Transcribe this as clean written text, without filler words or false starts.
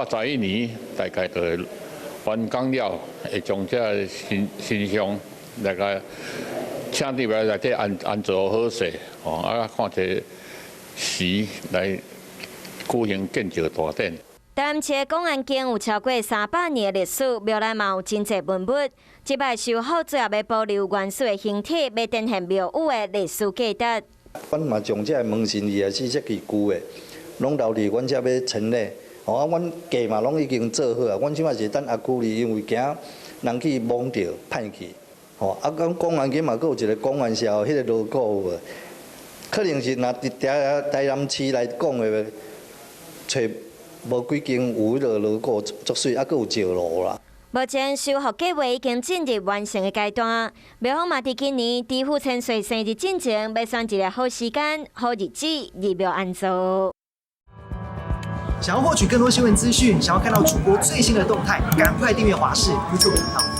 111年大概就完工了，會將這个神神像來共請入來內底安安坐好勢，吼啊看一个時來舉行建醮大典。台南市的廣安宮有超過300年的歷史，廟內嘛有真濟文物。這擺修復主要欲保留原始的形體，欲展現廟宇的歷史價值。阮嘛將這个門神24設計舊的，攏留佇阮遮欲陳列。吼啊，阮架嘛攏已經做好啊，阮這擺是等阿久里，因為驚人去摸著歹去。吼啊，講廣安宮嘛，閣有一个廣安社彼个鑼鼓有無？可能是若佇台台南市來講的，揣無幾間有彼个鑼鼓足媠，啊，閣有石爐啦。目前修復計劃已經進入完成的階段，廟方嘛佇今年知父千歲生日進前，欲選一个好時間、好日子入廟安坐。想要獲取更多新聞資訊，想要看到主播最新的動態，趕快訂閱華視 YouTube 頻道。